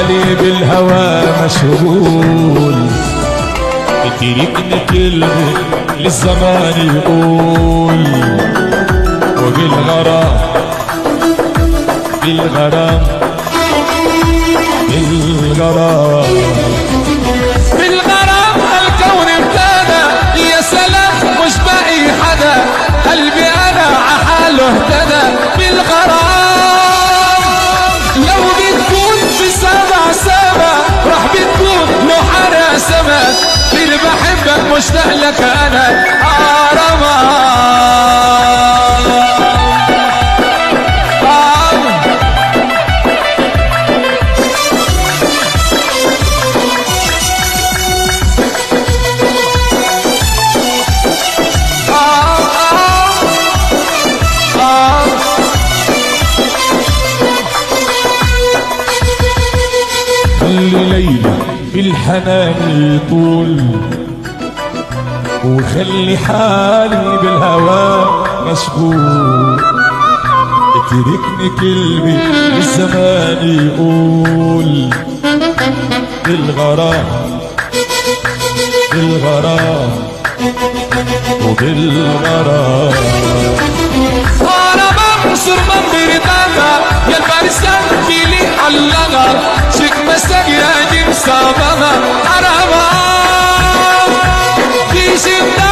حالي بالهوى مشغول، اتركني كلمة للزمان يقول، وبالغرام بالغرام بالغرام بالغرام الكون ابتدى، يا سلام مش باقي حدا، قلبي انا عحاله اهتدى بالغرام. لو بتكون في سبع سما راح بتكون لوحة سما، اللي بحبك مشتاق لك انا آرام. خلي ليلى بالحنان يطول، وخلي حالي بالهوى مشغول، اتركني كلمة الزمان يقول، بالغرام بالغرام وبالغرام. أنا منصور من بريطانيا يا الفارسان فيلي علقة شيك مساق يا جيم صابغة أرابا في شمال.